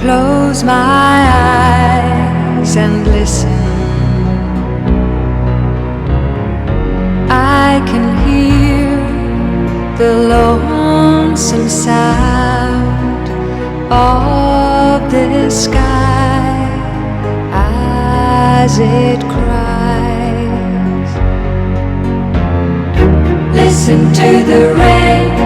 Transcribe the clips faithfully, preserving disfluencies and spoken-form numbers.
Close my eyes and listen. I can hear the lonesome sound of the sky as it cries. Listen to the rain.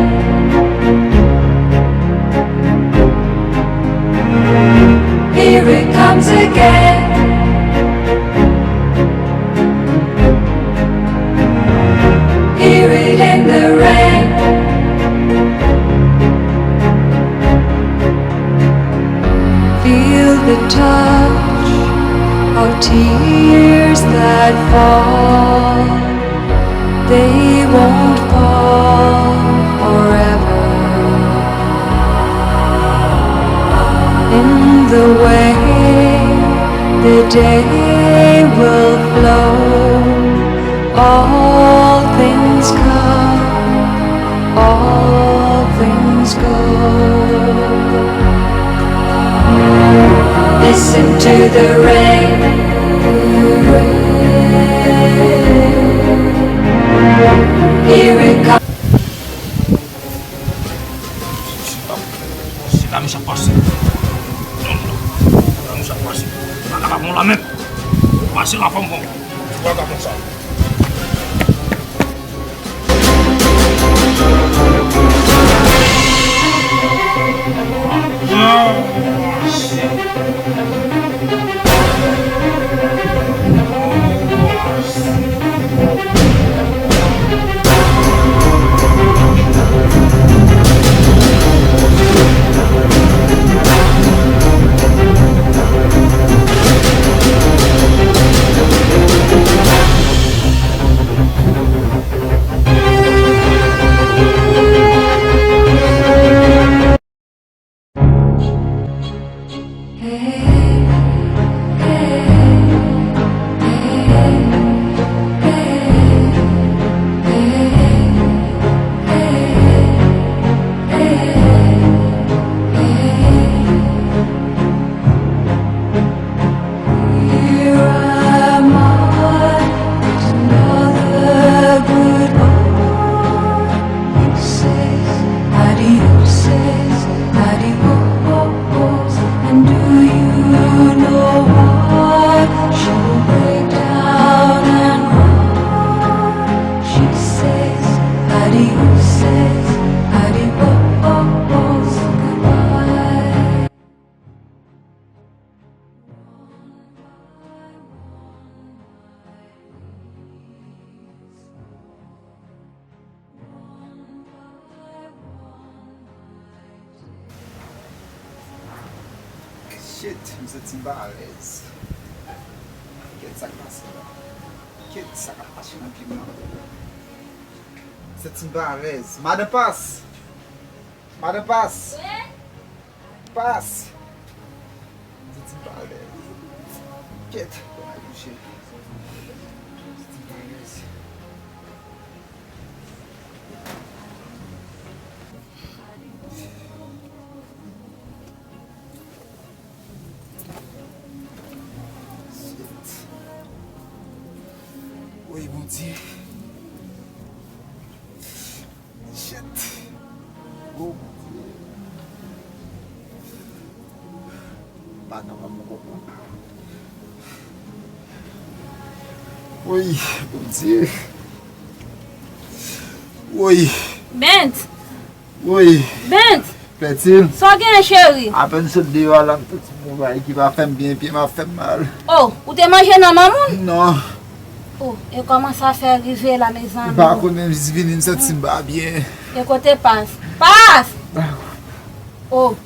Here it comes again. Hear it in the rain. Feel the touch of tears that fall. They won't fall forever. In the way the day will flow, all things come, all things go. Listen to the rain. Here it comes. Se la misye ap pase. Non, non. La misye ap pase. Bagay pa bon la menm. Pase la fanm bon. Bagay konsa. Here am I, another good boy. He says, "Adios," says, "Adios." And do you know what? She will break down and cry. She says, "Adios," says, "Adios, goodbye." Shit, m santi m pa alèz. Kèt, sa k pase la? Kèt, sa k ap mache nan pye m nan? M santi m pa alèz. Madan Pas! Madan Pas! Pas! Santi m pa alèz. Kèt, pou mwen kouche. Santi m pa alèz. Shit. Woy, Bondye. Shit. Oh, Bondye. Pa kapab ankò. Woy, Bondye. Woy. Bent. Woy. Bent. Pètil. Sa w genyen, cheri? Apèn sot deyò a la, m santi m gon bagay ki pa fè m byen, pye m ap fè m mal. Oh, ou te manje nan manman w? Non. Oh, e kòman sa fè rive la, mezanmi? M pa konnen, m jis vini, m santi m pa byen. E kote Pas? Pas! Oh.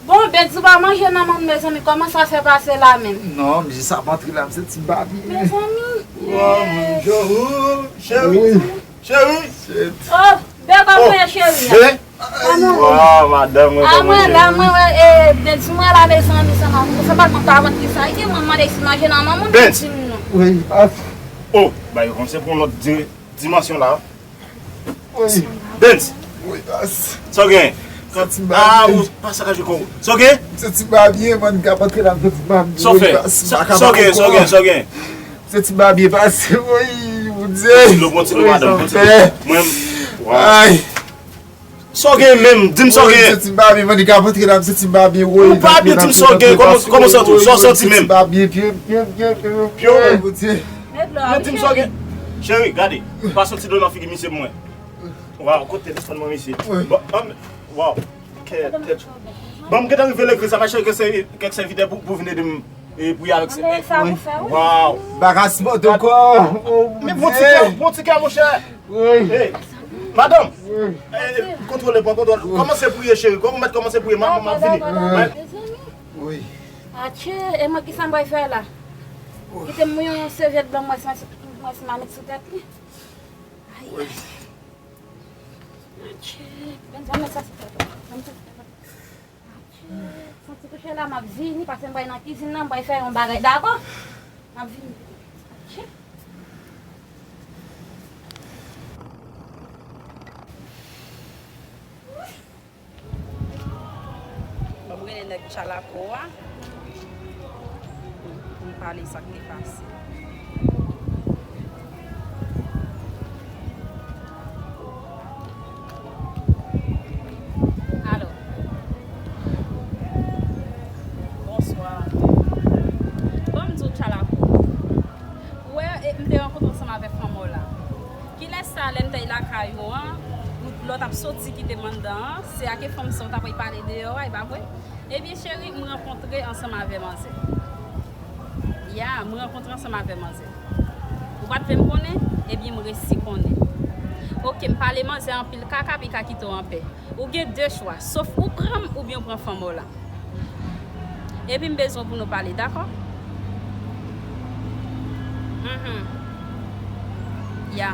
Bon, Bent, ou pa manje nan manman w, mezanmi, kòman sa fè pase la menm? Non, m jis ap antre la, m santi m pa byen. Mezanmi. Oh, mon Dieu. Cheri. Wi. Cheri. Shit. Oh, bèl kòman w ye, cheri? Hey. Kòman w ye? Waw, madanm mwen, kòman w ye? Ah, mwen la, mwen, wè, eh, Bent, si mwen la, mezanmi, sa pa, sa pa t ka vant ki sa. Ide mwen mande si manje nan manman w, Bent, di m non. Wi, Pas. Oh, bay konse pou yon lòt di-, dimansyon la. Wi. Bent. Wi, Pas. Sa w gen? Santi m pa byen. Ah, ou pa sakaje kò w. Sa w gen? M santi m pa byen, man, m ka pantre la, m santi m pa byen. Sa w fè? Sa w gen? Sa w gen? Sa w gen? M santi m pa byen, pase, woy, Bondye. Pran ti dlo, pran ti dlo, madanm, pran ti dlo. Mwen, waw. Ay. Sa w gen menm? Di m sa w gen. M santi m pa byen, man, m ka pantre la, m santi m pa byen, woy. Ou pa byen, di m sa w gen, kòman, kòman w santi w? Sa w santi menm? M santi m pa byen, pye m, pye m, pye m, pye m, pye m, Bondye. Men di m sa w gen. Cheri, gade, pase yon ti dlo nan figi misye pou mwen. Waw, kote telefòn mwen, mesye? Wi. Bon, ban m, waw. Kè, kè. Bon, m gentan rive legliz la, m al chèche kèk sèvi-, kèk sèvitè pou, pou vin ede m, e, priye avèk se. Waw. Bagay sipòte kò. Men bon ti kè, bon ti kè, monchè. Wi. Ey, madanm. Wi. Ey, kontwole, pran kontwòl. Wi. Kòmanse priye, cheri. Kòman w mèt kòmanse priye, m, m ap vini. Wi. Atchè, e mwen, kisa m pral fè la? Kite m yon sèvyèt blan, mwen, si, mwen, si m a met sou tèt li. Ay, ay. Atchè, Benjamin, sa se tèt. Atchè, santi kouche la, m ap vini, pase m pral nan kizin nan, m pral fè yon bagay, dakò? M ap vini. Atchè. Ban m rele nèg Tchalako a pou m pale sa k te pase. Alo. Bonswa. Ban m di w, Tchalako. Ou wè, e, m te rankontre ansanm avèk fanm ou la. Kilès sa, lè m t al lakay ou an, ou, lè w t ap soti kite m anndan an, se ak fanm sa w t ap pale deyò a, e pa vre? Ebyen, cheri, m rankontre ansanm avè manzè. Ya, m rankontre ansanm avè manzè. Ou pa t vle m konnen? Ebyen, m resi konnen. Oke, m pale manzè anpil kaka, pou l ka kite w anpè. Ou gen de chwa, sof ou pran m oubyen w pran fanm ou la. Epi m bezwen w pou nou pale, dakò? Mhm. Ya.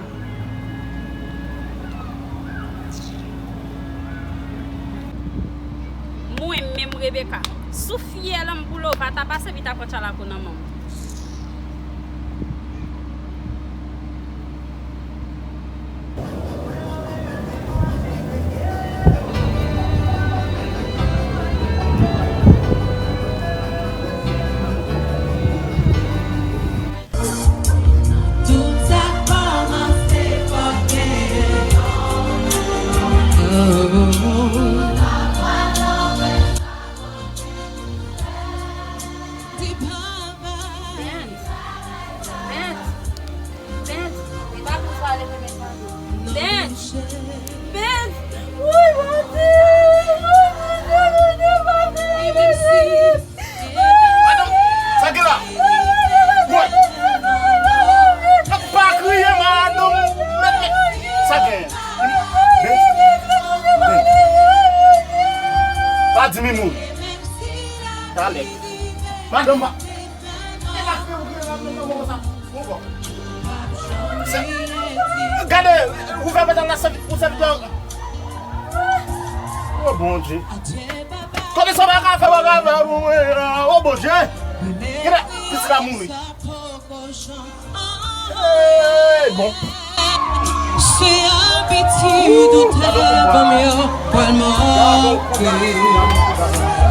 Mwen menm, Rebecca, sou fyèl an m boule w, pa ta pase epi ta pran Tchalako nan men w. Tout sa kòmanse fòk gen yon moun. Benz. Benz. Benz. Li pa pou sa leve men sa. Benz. Benz. Woy, Bondye. Woy, Bondye, Bondye, Bondye, Bondye. Madanm, sa gen la? Woy. Pa kriye, madanm. Sa gen. Benz. Benz. Pa di mi moun. Talè. Madanm, pa. E pa fè ou gen la, non, non, non, sa. Bon, bon. Se, gade, ou fè medam la sèvi, ou sèvi de. Oh, Bondye. Kote sa pa ka fè, pa ka fè pou mwen, oh, Bondye. Gade, pitit la mouri. Ey, bon. Se abitid ou te ban m yo pral manke.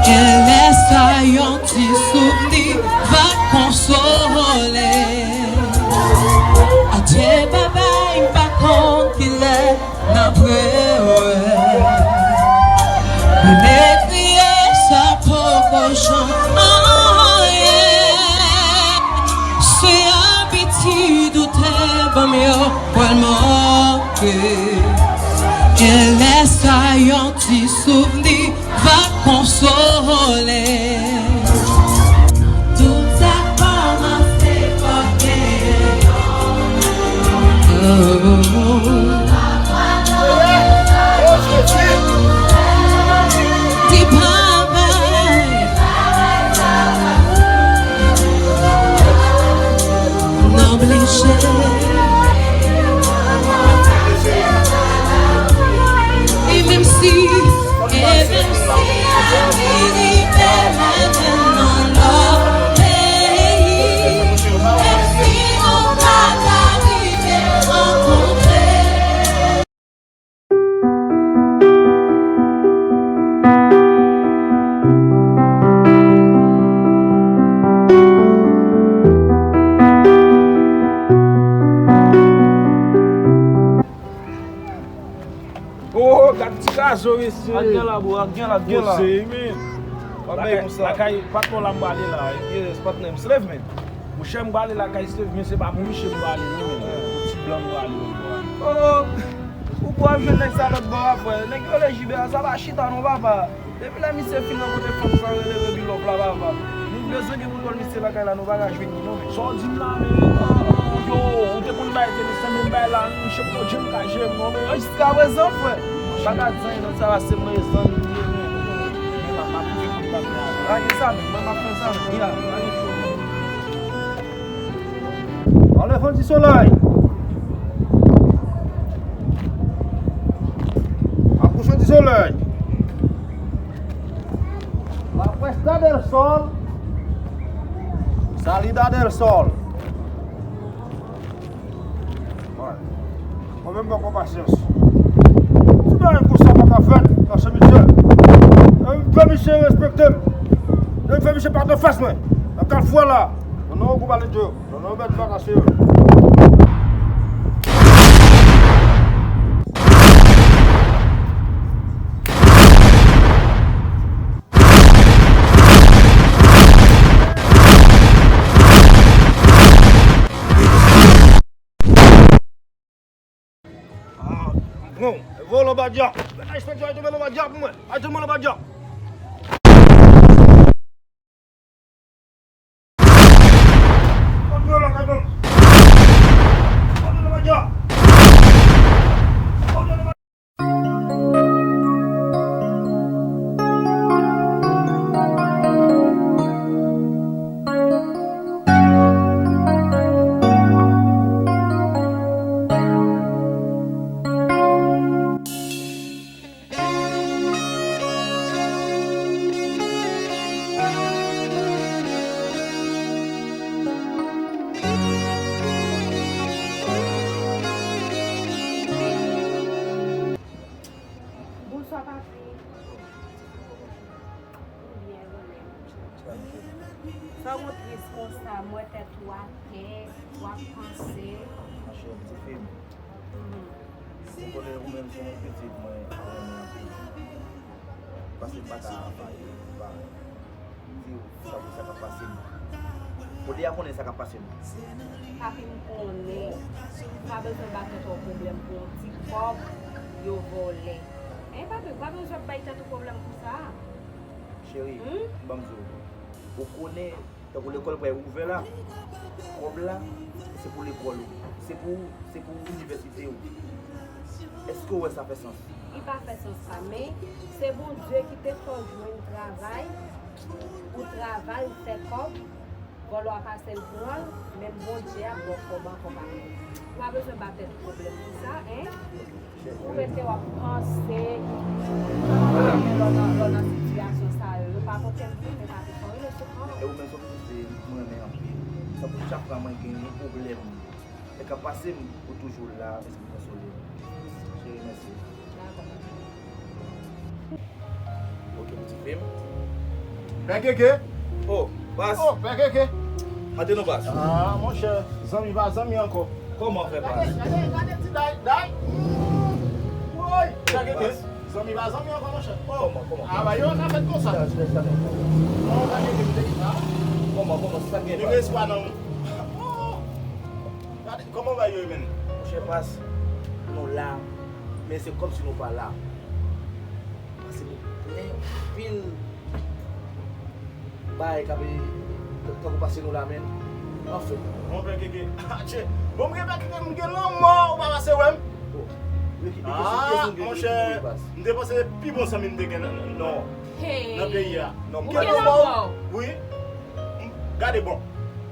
Genlè sa yon ti souvni va konsole. Adye babay, m pa konn kilè n ap rewè. Vle kriye sa poko janm anyen. Se abitid ou te ban m yo pral manke. Genlè sa yon ti souvni va konsole. Tout sa kòmanse fòk gen yon moun. Oh. Ti travay. N oblije. E menm si, e menm si anvi rive ladann nan lòt peyi, menm si nou pa ta rive rankontre, Oh, gad ti gazo, mesye. Ak gen la, bro, ak gen la, ak gen la. Poze, men. Lakay, lakay patnè w la m prale la. Yes, patnè m, Slave, men. Monchè, m prale lakay Slave, men se pa pou misye m prale, non, men. Pou ti blan m prale, non, bro. Oh, ou pou ap jwenn nèg sa lòt bò a, frè. Nèg yo le jibe a, sa pa chita, non, papa. Depi lè misye fin rankontre fanm sa yo rele Baby Love la, papa, nou bezwen gen kontwòl misye lakay la, nou pa ka jwenn li non, men. Sa w di m la, men, yo, ou te konn bay tele san mil bay la, misye poko janm ka jere m non, men. Jiskaprezan, frè, m pa ka di anyen, non, sa va se mwen zanmi m ye, men. Men m ap, m ap fè kontwòl la. Lage sa, men, mwen m ap fè sa, men. Ya, lage cho, men. Anlè fon ti solèy. Akouche ti solèy. La puesta del sol. Salida del sol. Mwen, mwen menm poko pasyans. Ti bagay konsa pa ka fèt nan simityè. Fè misye respekte m. Fè misye pa t anfas mwen. Nan kalfou a la. Non, non, ou pale de. Non, non, mèt pa ka serye. Ah, bon, vòlò badya. Mèt a enspektè a tonbe nan badya pou mwen. A tonbe nan badya. Bonswa, papi. Byen, ou menm? Sa w tris konsa, m wè tèt ou atè, w ap panse. Monchè, m ti fi m. Mhm. Ou konnen ou menm se yon pitit mwen renmen anpil. Paske m pa ka pa di w sa k ap pase m. Kote a konnen sa k ap pase m. Papi, m konnen ou pa bezwen ba tèt ou pwoblèm pou yon ti kòb yo vòlè. Hein, papi, ou pa bezwen bay tèt ou pwoblèm pou sa. Cheri, hmm? Ban m di w. Ou konnen, tankou lekòl prèy ouvè la, kòb la, se pou lekòl ou. Se pou, se pou inivèsite ou. Èske w wè sa fè sans? Li pa fè sans pa, men se Bondye ki te fè w jwenn travay, ou travay, ou fè kòb, vòlò a pase l pran l, menm Bondye ap ba w kòb ankò pa. Ou pa bezwen ba tèt ou pwoblèm pou sa, en. Ou rete w ap panse, lè w nan, lè w nan sitiyasyon sa yo, yo pa pote l byen, men pa te fè w rete sou kò w. E ou menm, sa w se mwen renmen anpil. Tankou chak fwa mwen gen yon pwoblèm, e k ap pase m, ou toujou la, mèsi pou konsole m. Cheri, mèsi. Dakò. Ok, pitit fi m. Pè Keke. Oh, baz. Oh, Pè Keke. Antre non, baz. Ah, monchè, zanmi pa zanmi ankò. Kòman fè, baz? Gade, gade, gade ti day, day. Woy, Pè Keke. Baz. Zanmi pa zanmi ankò, monchè. Oh. Kòman, kòman? Ah, ba, yo, sa fèt konsa. Non, Pè Keke, m te di sa. Kòman, kòman, sa gen, baz? Li gen espwa nan ou. Oh. Gade, kòman bagay yo ye, menn? Monchè, baz, nou la, men se kòmsi nou pa la. Pase nou plen anpil bagay k ap, k ap pase nou la, menn. Anfen. Bon, Pè Keke. Atchè. Bon, m gen Pè Keke, m gen lanmò, ou pa pase wè m. Oh. Ah, monchè, m te panse se pi bon zanmi m te gen nan, nan, nan peyi a. Non, m gen lanmò. Wi. M, gade bon.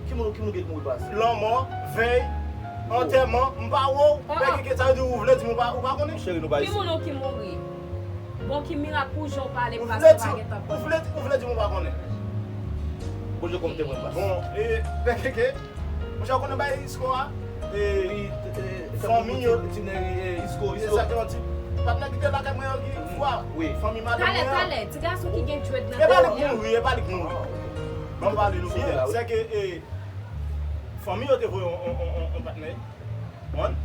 Ki moun, ki moun ki mouri, baz? Lanmò, vèy, antèman, m pa wè w. Pè Keke, sa vle di ou vle di m ou pa, ou pa konnen? Cheri, nou pa isit. Ki moun ki mouri? Bon, ki mirak pou jan w pale, paske w pa gen tan pale. Ou vle di, ou vle di m ou pa konnen? Bondye konn temwen, baz. Bon, e, Pè Keke, monchè, ou konnen bay Isko a? E, fanmi yo. Ti, ti, ti, e, Isko, Isko. Egzakteman, ti. Patnè ki te lakay mwen yo ki fwa. Wi. Fanmi madanm mwen an. Talè, talè, ti gason ki gen dread nan peyi a. E pa li k mouri, e pa li k mouri. Ban m pale nou byen. Sè ke, e, fanmi yo te voye yon, yon, yon, yon, yon patnè. Konprann?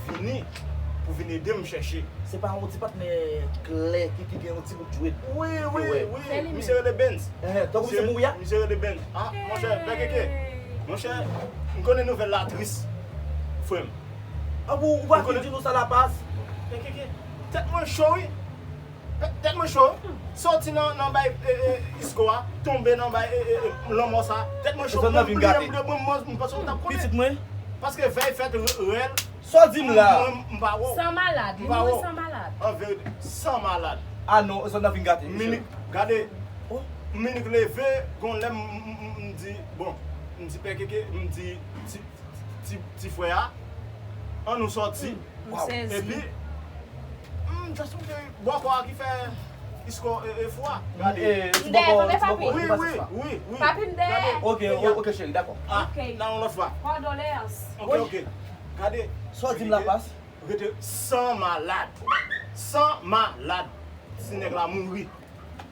Vini pou vin ede m chèche. Se pa yon ti patnè klè ki, ki gen yon ti bout dread. Wi, wi, wi. Misye rele Benz. Tankou misye mouri a? Misye rele Benz. A, monchè, Pè Keke. Monchè, m konnen nouvèl la tris, frè m. A, ou, ou pa fin di nou sa la, Pas? Pè Keke, tèt mwen cho, wi. Tèt mwen cho. Sòti nan, nan bay, e, e, Isko a, tonbe nan bay, e, e, e, lanmò sa. Tèt mwen cho. Mwen, mwen, mwen, mwen panse w t ap konnen. Pitit mwen. Paske vèy fèt rèl. Sa w di m la? Mwen, m pa wè w. San malad, li mouri san malad. An verite, san malad. A non, zòn nan vin gate. Minik, gade. Minik leve, gon lè m, m, m, m di, bon, m di Pè Keke, m di ti, ti, ti frè a, an nou sòti. Epi, m just sonje bòkò a ki fè Isko, e, e, fou a. Gade. M dèyè, tande, papi. Wi, wi, wi, wi. Papi, m dèyè. Ok, ok, cheri, dakò. A, nan yon lòt fwa. Kondoleyans. Ok, ok. Gade. Sa w di m la, Pas? Rete san malad. San malad. Si nèg la mouri.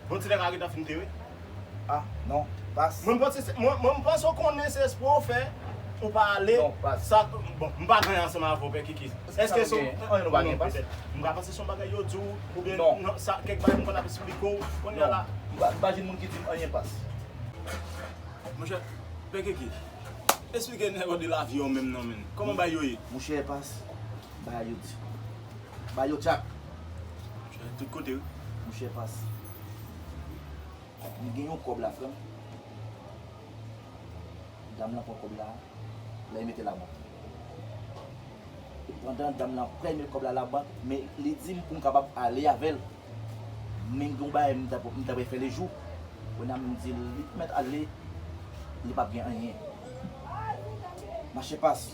Bon, ti nèg la gentan fin antere. A, non, Pas. Mwen, m panse se, mwen, mwen, m panse w konnen se espre w fè, ou pa ale. Non, Pas. Sa, bon, m pa gen anyen ansanm avè w, Pè Keke. Èske se anyen nou pa gen, Pas? M ka panse se yon bagay yo di w, oubyen non, sa, kèk bagay m konn ap esplike w, kounye a la. M pa, m pa jwenn moun ki di m anyen, Pas. Monchè, Pè Keke, esplike nèg yo de lavi yo menm non, menn. Kòman bagay yo ye? Monchè, Pas, bagay yo di. Bagay yo tchak. Monchè, tout kote, wi. Monchè, Pas. M gen yon kòb la, frè m. Dam lan pran kòb la, lè l mete labank. Pandan dam lan prèmye kòb la labank, men li di m pou m kapab ale avè l. Men gen yon bagay m ta, m ta pral fè lejou. Kounye a m di l, li mèt ale, li p ap gen anyen. Mache Pas,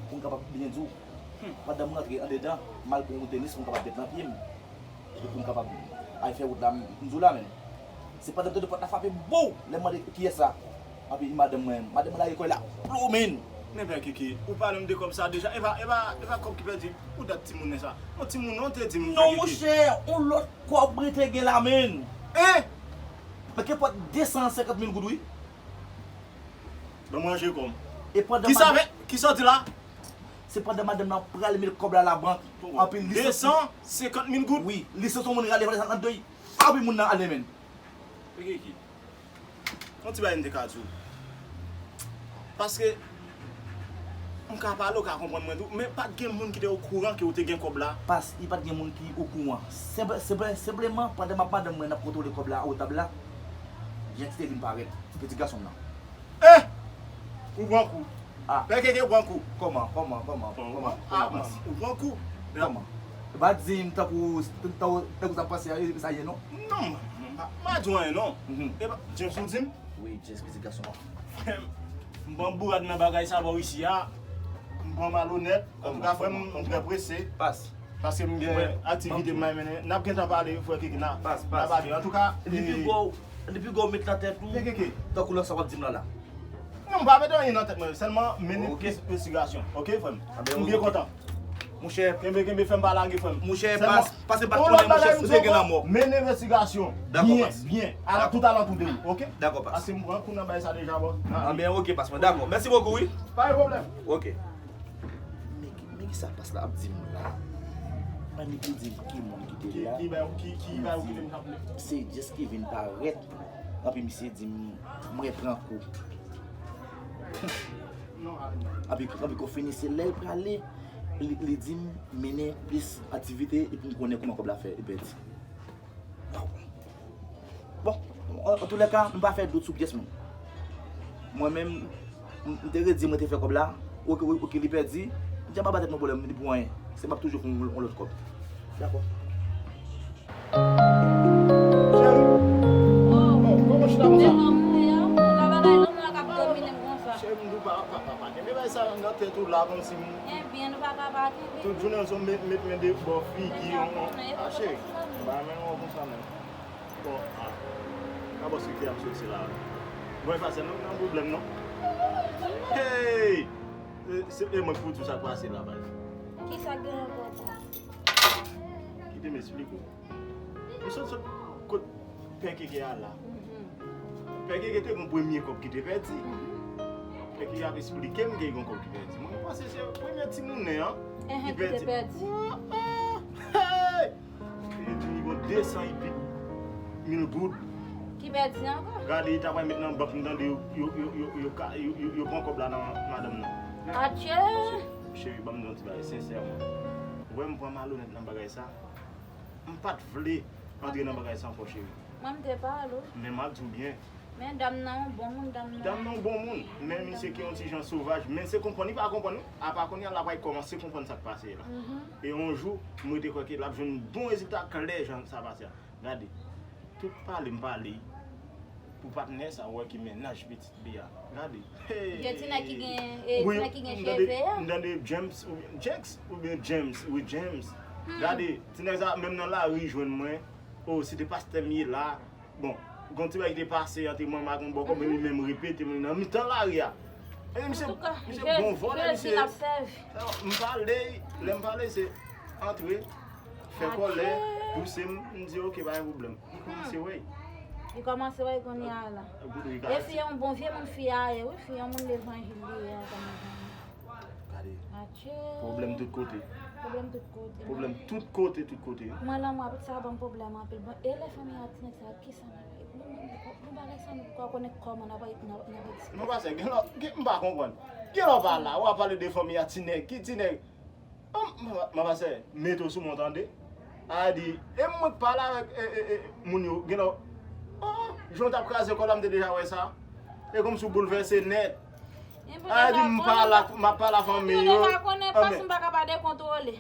pou m kapab byen di w, pandan m rantre andedan, m al pran yon tenis pou m kapab met nan pye m. Epi pou m kapab al fè wout la, m, m di w la menm. Se pandan m tande pòt la frape, bow! Lè m mande kiyès la, epi madanm mwen, madanm mwen lage kò l la, plomin! Men Pè Keke, ou pale m de kòb sa deja, e pa, e pa, e pa kòb ki pèdi, ou dat timoun nan sa. Yon timoun non te di m, Pè Keke. Non, monchè, yon lòt kòb mwen te gen la, menn. Hein? Mwen gen pòt de san senkant mil goud, wi. Ban m ranje kò m. E pandan... Kisa madanm, kisa w di la? Se pandan madanm nan pral met kòb la labank. Anpi li santi... De san senkant mil goud? Wi, li santi yon moun rale valiz la nan do l. Anpi moun nan ale, menn. Pè Keke, yon ti bagay m te ka di w. Paske m ka pale, w ka konprann mwen tou, men pa t gen moun ki te okouran ke w te gen kòb la. Pas, li pa t gen moun ki okouran. Senp-, senp-, senpleman, pandan m ap madanm mwen ap kontwole kòb la, o tab la, Jenks te vin parèt, ti peti gason m nan. Eh! Ou pran kou. Ah. Pè Keke pran kou. Kòman, kòman, kòman, kòman, kòman, ah, kòman, Pas? Ou pran kou. Kòman? E pa di m tankou, tankou, tankou sa pase a, e sa ye non. Non, m pa, m pa di w anyen non. Mhm. E pa, James ou di m? Wi, James, piti gason an. M pran bourad nan bagay sa bò isi a. M pran malonèt. Antouka, frè m, m trè prese. Pas. Paske m gen aktivite m bay mennen. N ap gentan pale, frè Keke, n a, n a pale. Antouka, depi gwo, depi gwo met nan tèt ou, tankou lòt sa w ap di m la la. Non, m pa mete anyen nan tèt mwen, sèlman mennen plis envestigasyon. Oke, frè m? M byen kontan. Monchè. Kenbe, kenbe, fè m pa lage, frè m. Monchè, pas, pase pa konnen, monchè, si te gen lanmò. Mennen envestigasyon. Dakò, pas. Byen, byen. Ala tout alantou de ou, oke? Dakò, pas. Paske m pran kou nan bay sa deja, bò. Anben, oke, pas mwen, dakò. Mèsi bokou, wi. Pa gen pwoblèm. Oke. Men ki, men kisa pas la ap di m la? Annik li di m ki moun ki te la. Ki, ki bay, ki, ki bay ou kite m chaple? Se Jess ki vin parèt. Anpi misye di m, mwen pran kou. Anpi, anpi kou fini, se lè l prale, li, li di m mennen plis aktivite epi m konnen kòman kòb la fè, li pèdi. Bon, an, antoulèka, m pa fè dout sou pyès moun. Mwen menm, m, m te redi mwen te fè kòb la. Oke, oke, oke, li pèdi. M di a pa ba tèt mwen pwoblèm, li pou anyen. Se m ap toujou fè yon, yon lòt kòb. Dakò. Cheri. Oh. Bon, kòman chita konsa? Tèlman mwen an, la bagay lanmou a k ap domine m konsa. Cheri, m di w pa, pa, pa, pa kenbe bagay sa nan tèt ou la kòmsi m... Ebyen, nou pa ka pa kenbe. Tout jounen se w met, met men de bò figi w. A cheri, m pa renmen w konsa menm. Bon, a. Gade bò sirkè ap soti la. Bon, e pa sèl nou nan pwoblèm non. Hey! E, se, e mwen k pou di w sa k pase la, baz. Kisa k genyen ankò? Kite m esplike w. M sot sot kot Pè Keke a la. Pè Keke te gon premye kòb ki te pèdi. Pè Keke ap esplike m ke li gon kòb ki pèdi. Mwen, m panse se premye ti monnen an ki pèdi. Ki te pèdi. Ah, ah, hey! Li di li gon de san epi mil goud. Ki pèdi ankò? Gade, li ta pral met nan bank, m tande yo, yo, yo, yo, yo ka, yo, yo, yo pran kòb la nan madanm nan. Adye! Cheri, ban m di yon ti bagay, sensèman. Ou wè m pran malonèt nan bagay sa? M pa t vle antre nan bagay sa ankò, cheri. Mwen, m te pale w. Men m ap di w byen. Men dam nan yon bon moun, dam nan. Dam nan yon bon moun, men misye ki yon ti jan sovaj, men se konprann, li pa konprann, wi. Apa kounye a l ap pral kòmanse konprann sa k pase la. E yon jou, m rete kwè ke l ap jwenn bon rezilta klè jan sa pase a. Gade, tout pale m pale pou patnè sa, ou wè ki mennaj pitit li a. Gade. Gen ti nèg ki gen, e, ti nèk ki gen cheve a. M tande James oubyen Jenks oubyen James, wi, James. Gade, ti nèg sa menm nan lari jwenn mwen. O, se te pastè m ye la. Bon, gon ti bagay ki te pase ant mwen ak yon bòkò, men li menm repete m nan mitan lari a. E misye, misye bon vòlè, misye. M pale, lè m pale, se antre, fè kòlè, pouse m, m di, "Ok, pa gen pwoblèm." Li kòmanse wè. Li kòmanse wè kounye a la. E fi yon bon vye moun fi a ye, wi, fi yon moun levanjil li ye a, kòman. Gade. Pwoblèm tout kote. Pwoblèm tout kote. Pwoblèm tout kote, tout kote. Mwen, lanmou a, tout sa ban m pwoblèm anpil. Bon, e lè fanmi a ti nèg sa, kisa nou, nou, nou, nou bagay sa, nou pa konnen kòman n ap, n ap, n ap eksplike. Non, pastè, gen lè, gen, m pa konprann. Gen lè w pa la, w ap pale de fanmi a ti nèg. Ki ti nèg? M, m, m, pastè, mete w sou mwen, tande. A di, e mwen k pale avèk, e, e, e, moun yo, gen lè, o, jan w t ap kraze kò la, m te deja wè sa. E kòmsi w boulvèse nèt. A di, m pale ak, m ap pale ak fanmi yo. Epi nou deja konnen, paske m pa ka pa dekontwole.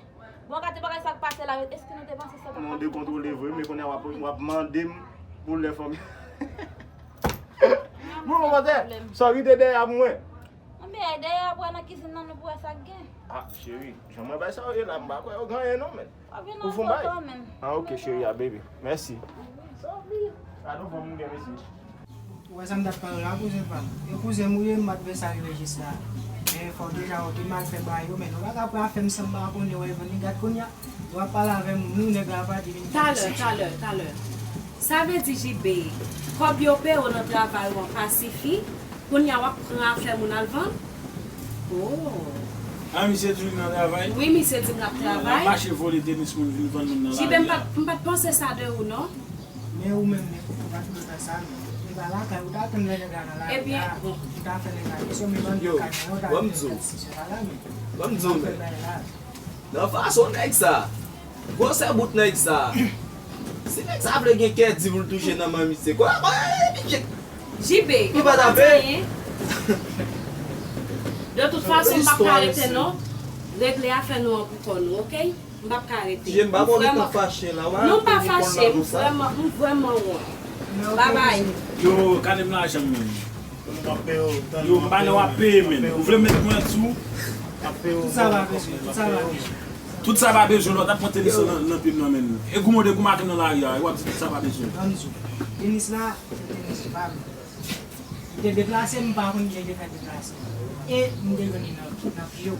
Bon, gade bagay sa k pase la, èske nou te panse sa t ap pase? Non, dekontwole vre, men kounye a w ap, w ap mande m pou lè fanmi. Bon, bon, pastè, sòri te dèyè mwen. Anben, dèyè apre nan kizin nan, nou pou wè sa k gen. Ah, cheri, jan mwen bay sa yo ye la, m pa kwè yo gen anyen non, men. Ou fon bay? Ah, ok, cheri, ah, baby. Mèsi. Gade yon fanm m gen, mesye. Ou wè sa m t ap pale la, kouzen pa m? E kouzen m ou ye, m pa t vle sa rive jis la. Men fò w deja wè w te mal fè bagay yo, men nou pa ka pran afè m san m pa konnen, wè, Evany, gad kounye a. Ou ap pale avè m, nou nèg la pa di vin. Talè, talè, talè. Sa vle di, J B, kòb yo peye w nan travay ou an pa sifi, kounye a w ap pran afè moun al vann? Oh. Ah, misye di w li nan travay? Wi, misye di m l ap travay. L ap mache vole tenis moun vin vann moun nan lari a. J B, m pa t, m pa t panse sa de ou, non. Men ou menm, men ou pa t dwe fè sa, non. E pa lakay ou ta tann lè nèg la nan lari a, ou ta fè nèg la kesyon, men ban m kay mwen, ou ta fè nèg la kesyon pa la, men ou pa fè bagay la. Nan fason nèg sa, gwosè bout nèg sa, si nèg sa vle gen kè di pou l touche nan men misye, kwa, kwa, misye, J B, li pa t ap anyen. De tout fason, m p ap ka rete non. Regle afè nou an pou kò nou, ok? M p ap ka rete. J B, m pa konn ou fache la, w a. Non, m pa fache, m vrèman, m vrèman wont. Babay. Yo, kale m lajan m menm. Yo, m pa nan w ap peye, men. Ou vle met mwen sou? Tout sa pa bezwen, tout sa pa bezwen. Tout sa pa bezwen, lòt ap pran tenis nan, nan pye m nan, men. E goumen de goumen ak nan lari a, e w ap di tout sa pa bezwen. Ann di w, tenis la, se tenis pa m. Li te deplase, m pa konn jan li te fè deplase. E m te jwenn li nan, nan pye w.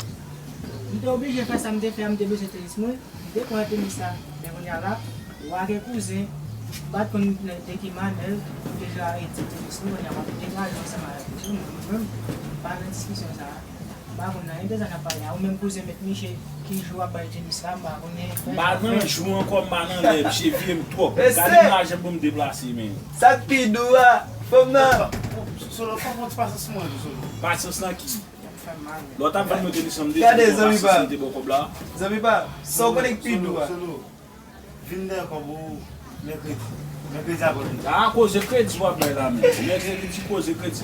M te oblije fè sa m te fè a, m te bezwen tenis mwen. M te pran tenis la, men kounye a la, w a gen kouzen, m pa t konn de ki mannyè l te jwe avèk ti tenis li, kounye a w ap degaje ansanm avèk kouzen, mwen menm, m pa nan diskisyon sa a. M pa konn anyen de sa n ap pale a. Ou menm kouzen met Miche ki jou w ap bay tenis la, m pa konnen. M pa nan jou ankò, m pa nan lè, Miche vye m twòp. Gade m lajan pou m deplase, men. Sa k pi dou a, fanm nan. Solo, fò w pran ti pasyans mwen tou, Solo. Pasyans nan ki? Lè w t ap vann mwen tenis lan, m te di w pasyans, m te ba w kòb la. Zanmi pa m, sa w konnen k pi dou a? Vin dèyè kòb ou mèkredi. Mèkredi apre midi. A koze kredi w ap bay la menm. Mèkredi koze kredi.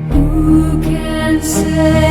Who can say